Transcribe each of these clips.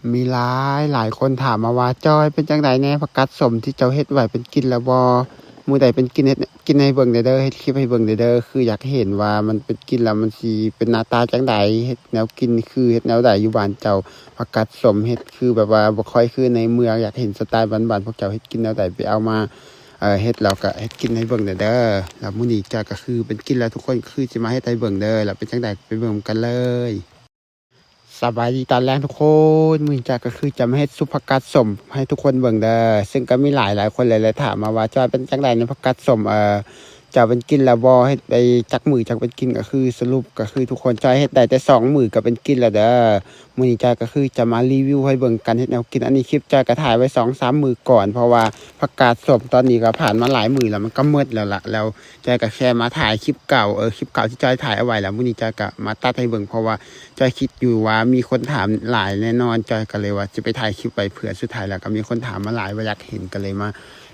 ມີຫຼາຍຫຼາຍຄົນຖາມມາວ່າ ຈອຍ ເປັນຈັ່ງໃດແດ່ ຜັກກາດສົ້ມທີ່ເຈົ້າເຮັດໄວ້ ເປັນກິນແລ້ວບໍ່? ມື້ໃດເປັນກິນ ເຮັດກິນໃຫ້ເບິ່ງແດ່ເດີ ເຮັດຄລິບໃຫ້ເບິ່ງແດ່ເດີ ຄືຢາກເຫັນວ່າມັນເປັນກິນແລ້ວມັນຊິເປັນໜ້າຕາຈັ່ງໃດ ເຮັດແນວກິນຄືເຮັດແນວໃດຢູ່ບ້ານເຈົ້າ ຜັກກາດສົ້ມເຮັດຄືແບບວ່າບໍ່ຄ່ອຍຄືໃນເມືອງ ຢາກເຫັນສະໄຕລ໌ບ້ານໆ ພວກເຈົ້າເຮັດກິນແນວໃດ ໄປເອົາມາ ເອີ ເຮັດແລ້ວກໍເຮັດກິນໃຫ້ເບິ່ງແດ່ເດີ. ແລ້ວມື້ນີ້ຈອຍກໍຄືເປັນກິນແລ້ວ ທຸກຄົນ ກໍຄືຊິມາເຮັດໃຫ້ເບິ່ງເດີ ແລ້ວເປັນຈັ່ງໃດ ໄປເບິ່ງນຳກັນເລີຍ. ສະບາຍດີຕອນແລງທຸກຄົນ ມື້ນີ້ຈອຍກໍຄືຈະມາເຮັດຊຸບຜັກກາດສົ້ມໃຫ້ທຸກຄົນເບິ່ງເດີ ຊຶ່ງກໍມີຫຼາຍຫຼາຍຄົນຫຼາຍໆຖາມມາວ່າ ຈອຍ ເປັນຈັ່ງໃດໃນຜັກກາດສົ້ມ ເອີ ເຈົ້າເປັນກິນແລ້ວບໍ່ ເຮັດໄປຈັກມື້ຈັກເປັນກິນ ກໍຄືສະຫຼຸບກໍຄືທຸກຄົນ ຈອຍເຮັດໄດ້ແຕ່ສອງມື້ກໍເປັນກິນແລ້ວເດີ. ມື້ນີ້ຈອຍກໍຄືຈະມາຣີວິວໃຫ້ເບິ່ງການເຮັດແນວກິນ ອັນນີ້ຄລິບຈອຍກໍຖ່າຍໄວ້ສອງສາມມື້ກ່ອນ ເພາະວ່າຜັກກາດສົ້ມຕອນນີ້ກໍຜ່ານມາຫຼາຍມື້ແລ້ວ ມັນກໍໝົດແລ້ວລະ ແລ້ວຈອຍກໍແຄ່ມາຖ່າຍຄລິບເກົ່າ ເອີ ຄລິບເກົ່າທີ່ຈອຍຖ່າຍເອົາໄວ້ ແລ້ວມື້ນີ້ຈອຍກໍມາຕັດໃຫ້ເບິ່ງ ເພາະວ່າຈອຍຄິດຢູ່ວ່າມີຄົນຖາມຫຼາຍແນ່ນອນ ຈອຍກໍເລີຍວ່າຊິໄປຖ່າຍຄລິບໄວ້ເຜື່ອ ສຸດທ້າຍແລ້ວກໍມີຄົນຖາມມາຫຼາຍວ່າຢາກເຫັນ ກໍເລີຍມາ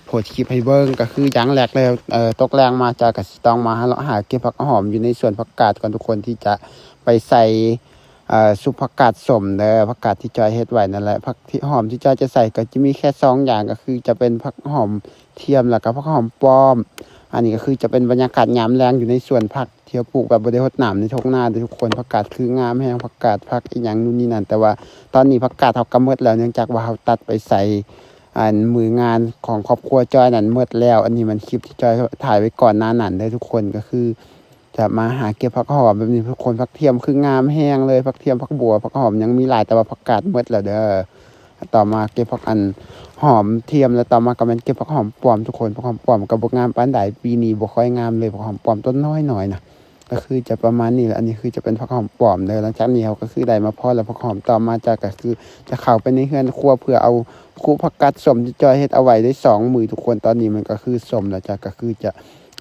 ໂພສຄລິບໃຫ້ເບິ່ງ. ກໍຄືຢ່າງແລກເລີຍ ເອີ ຕົກແລງມາຈອຍກໍຊິຕ້ອງມາເຫາະຫາເກັບຜັກຫອມຢູ່ໃນສວນຜັກກາດກ່ອນທຸກຄົນ ທີ່ຈະໄປໃສ່ ເອີ ຊຸບຜັກກາດສົ້ມເດີ ຜັກກາດທີ່ຈອຍເຮັດໄວ້ນັ້ນແຫຼະ ຜັກທີ່ຫອມທີ່ຈອຍຈະໃສ່ກໍຈະມີແຄ່ສອງຢ່າງ ກໍຄືຈະເປັນຜັກຫອມທຽມ ແລ້ວກໍຜັກຫອມປ້ອມ. ອັນນີ້ກໍຄືຈະເປັນບັນຍາກາດຍາມແລງຢູ່ໃນສວນຜັກທີ່ເຮົາປູກແບບບໍ່ໄດ້ຫົດນ້ຳໃນທົ່ງນາເດີທຸກຄົນ ຜັກກາດຄືງາມແຮງ ຜັກກາດ ຜັກອີ່ຫຍັງນູ່ນນີ້ນັ້ນ ແຕ່ວ່າຕອນນີ້ຜັກກາດເຮົາກໍໝົດແລ້ວ ເນື່ອງຈາກວ່າເຮົາຕັດໄປໃສ່ ອັນ ມື້ງານຂອງຄອບຄົວຈອຍນັ້ນໝົດແລ້ວ. ອັນນີ້ມັນຄລິບທີ່ຈອຍຖ່າຍໄວ້ກ່ອນໜ້ານັ້ນເດີທຸກຄົນ ກໍຄື ຈະມາຫາເກັບຜັກຫອມແບບນີ້ທຸກຄົນ ຜັກທຽມຄືງາມແຮງເລີຍ ຜັກທຽມ ຜັກບົ່ວ ຜັກຫອມ ຍັງມີຫຼາຍ ແຕ່ວ່າຜັກກາດໝົດແລ້ວເດີ. ຕໍ່ມາເກັບຜັກອັນຫອມທຽມ ແລ້ວຕໍ່ມາກໍແມ່ນເກັບຜັກຫອມປ້ອມທຸກຄົນ ຜັກຫອມປ້ອມກໍບໍ່ງາມປານໃດ ປີນີ້ບໍ່ຄ່ອຍງາມເລີຍ ຜັກຫອມປ້ອມຕົ້ນນ້ອຍໆນະ ກໍຄືຈະປະມານນີ້ແຫຼະ. ອັນນີ້ຄືຈະເປັນຜັກຫອມປ້ອມເດີ ຫຼັງຈາກນີ້ເຮົາກໍຄືໄດ້ມາພໍ້ແລ້ວຜັກຫອມ ຕໍ່ມາຈອຍກໍຄືຈະເຂົ້າໄປໃນເຮືອນຄົວ ເພື່ອເອົາຄຸບຜັກກາດສົ້ມທີ່ຈອຍເຮັດເອົາໄວ້ໄດ້ສອງມື້ທຸກຄົນ ຕອນນີ້ມັນກໍຄືສົ້ມແລ້ວ ຈອຍກໍຄືຈະ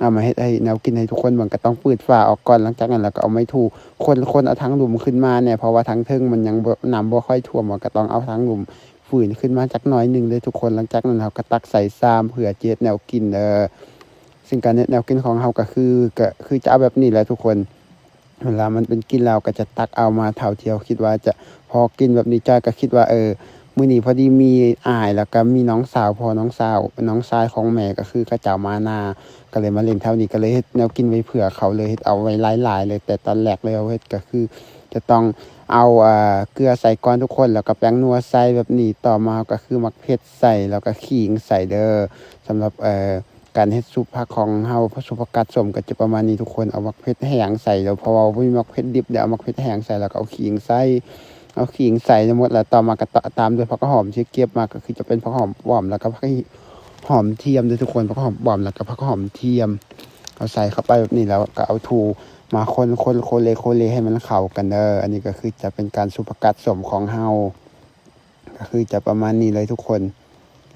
ເອົາມາເຮັດໃຫ້ແນວກິນໃຫ້ທຸກຄົນເບິ່ງ ກໍຕ້ອງປືດຝາອອກກ່ອນ ຫຼັງຈາກນັ້ນແລ້ວກໍເອົາໄມ້ຖູ ຄົນໆເອົາທາງລຸ່ມຂຶ້ນມາແດ່ ເພາະວ່າທາງເທິງມັນຍັງບໍ່ ນ້ຳບໍ່ຄ່ອຍຖ້ວມ ກໍຕ້ອງເອົາທາງລຸ່ມຟື້ນຂຶ້ນມາຈັກໜ້ອຍໜຶ່ງເດີທຸກຄົນ. ຫຼັງຈາກນັ້ນເຮົາກໍຕັກໃສ່ຊາມເພື່ອຈະເຮັດແນວກິນເດີ ຊຶ່ງການເຮັດແນວກິນຂອງເຮົາກໍຄື ກໍຄືຈະເອົາແບບນີ້ແຫຼະທຸກຄົນ. ເວລາມັນເປັນກິນແລ້ວກໍຈະຕັກເອົາມາເທົ່າທີ່ເຮົາຄິດວ່າຈະພໍກິນແບບນີ້ ຈອຍກໍຄິດວ່າ ເອີ ມື້ນີ້ພໍດີມີອ້າຍ ແລ້ວກໍມີນ້ອງສາວພໍ່ນ້ອງສາວ ນ້ອງຊາຍຂອງແມ່ ກໍຄືເຂົາເຈົ້າມານາ ກໍເລີຍມາຫຼິ້ນແຖວນີ້ ກໍເລີຍເຮັດແນວກິນໄວ້ເຜື່ອເຂົາ ເລີຍເຮັດເອົາໄວ້ຫຼາຍໆເລີຍ. ແຕ່ຕອນແລກເລີຍເຮົາເຮັດກໍຄືຈະຕ້ອງເອົາ ເອີ ເກືອໃສ່ກ່ອນທຸກຄົນ ແລ້ວກໍແປ້ງນົວໃສ່ແບບນີ້ ຕໍ່ມາເຮົາກໍຄືໝາກເຜັດໃສ່ ແລ້ວກໍຂີງໃສ່ເດີ ສຳລັບ ເອີ ການເຮັດຊຸບຜັກຂອງເຮົາ ຊຸບຜັກກາດສົ້ມກໍຈະປະມານນີ້ທຸກຄົນ ເອົາໝາກເຜັດແຫ້ງໃສ່ເດີ ເພາະວ່າບໍ່ມີໝາກເຜັດດິບເດີ ເອົາໝາກເຜັດແຫ້ງໃສ່ ແລ້ວກໍເອົາຂີງໃສ່ ເອົາຂີງໃສ່ໝົດ ແລ້ວຕໍ່ມາກໍຕະ ຕາມດ້ວຍຜັກຫອມທີ່ເກັບມາ ກໍຄືຈະເປັນຜັກຫອມປ້ອມ ແລ້ວກໍຜັກຫອມທຽມເດີທຸກຄົນ ຜັກຫອມປ້ອມ ແລ້ວກໍຜັກຫອມທຽມ ເອົາໃສ່ເຂົ້າໄປແບບນີ້ ແລ້ວກໍເອົາຖູມາຄົນໆ ໂຄເລໂຄເລໃຫ້ມັນເຂົ້າກັນເດີ. ອັນນີ້ກໍຄືຈະເປັນການຊຸບຜັກກາດສົ້ມຂອງເຮົາ ກໍຄືຈະປະມານນີ້ເລີຍທຸກຄົນ.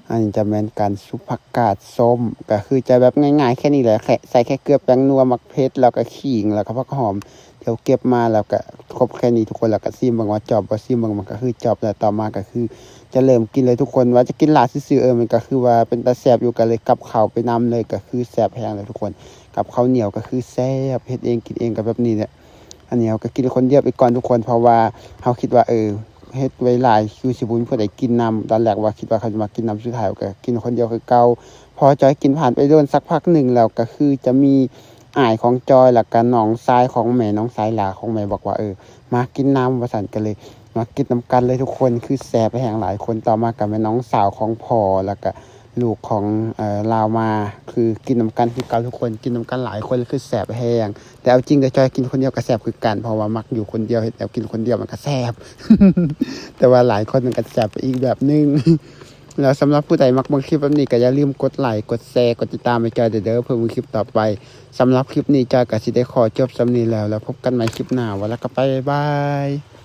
ອັນນີ້ຈະແມ່ນການຊຸບຜັກກາດສົ້ມ ກໍຄືຈະແບບງ່າຍໆແຄ່ນີ້ແຫຼະ ແຄ່ ໃສ່ແຄ່ເກືອ ແປ້ງນົວ ໝາກເຜັດ ແລ້ວກໍຂີງ ແລ້ວກໍຜັກຫອມທີ່ເຮົາເກັບມາ ແລ້ວກໍຄົບແຄ່ນີ້ທຸກຄົນ. ແລ້ວກໍຊີມເບິ່ງວ່າຈອບບໍ່ ຊີມເບິ່ງມັນກໍຄືຈອບ. ແລ້ວຕໍ່ມາກໍຄືຈະເລີ່ມກິນເລີຍທຸກຄົນ ວ່າຈະກິນຫຼ້າຊື່ໆ ເອີ ມັນກໍຄືວ່າເປັນຕາແຊບຢູ່ ກໍເລີຍກັບເຂົ້າໄປນຳເລີຍ ກໍຄືແຊບແຮງເລີຍທຸກຄົນ. ກັບເຂົ້າໜຽວກໍຄືແຊບ ເຮັດເອງກິນເອງກໍແບບນີ້ແຫຼະ. ອັນນີ້ເຮົາກໍກິນຄົນດຽວໄປກ່ອນທຸກຄົນ ເພາະວ່າເຮົາຄິດວ່າ ເອີ ເຮັດໄວ້ຫຼາຍຄືຊິບໍ່ມີຜູ້ໃດກິນນຳ. ຕອນແລກວ່າຄິດວ່າເຂົາຈະມາກິນນຳ ສຸດທ້າຍເຮົາກໍກິນຄົນດຽວຄືເກົ່າ. ພໍຈອຍກິນຜ່ານໄປໂດນສັກພັກໜຶ່ງແລ້ວ ກໍຄືຈະມີອ້າຍຂອງຈອຍ ແລ້ວກໍນ້ອງຊາຍຂອງແມ່ ນ້ອງຊາຍຫຼ້າຂອງແມ່ບອກວ່າ ເອີ ມາກິນນຳ ວ່າຊັ້ນ. ກໍເລີຍມາກິນນຳກັນເລີຍທຸກຄົນ ຄືແຊບແຮງຫຼາຍຄົນ. ຕໍ່ມາກໍແມ່ນນ້ອງສາວຂອງພໍ່ ແລ້ວກໍ ລູກຂອງ ເອີ ລາວມາ ຄືກິນນຳກັນຄືເກົ່າທຸກຄົນ ກິນນຳກັນຫຼາຍຄົນຄືແຊບແຮງ. ແຕ່ເອົາຈິງເດີ ຈອຍກິນຄົນດຽວກໍແຊບຄືກັນ ເພາະວ່າມັກຢູ່ຄົນດຽວ ເຮັດແນວກິນຄົນດຽວມັນກໍແຊບ ແຕ່ວ່າຫຼາຍຄົນມັນກໍແຊບໄປອີກແບບໜຶ່ງ. ແລ້ວສຳລັບຜູ້ໃດມັກເບິ່ງຄລິບແບບນີ້ ກໍຢ່າລືມກົດໄລ ກົດແຊ ກົດຕິດຕາມໃຫ້ຈອຍເດີ ເພື່ອເບິ່ງຄລິບຕໍ່ໄປ. ສຳລັບຄລິບນີ້ ຈອຍກໍຊິໄດ້ຂໍຈົບສ່ຳນີ້ແລ້ວ ແລ້ວພົບກັນໃໝ່ຄລິບໜ້າ. ວ່າແລ້ວກໍໄປ ບາຍບາຍ.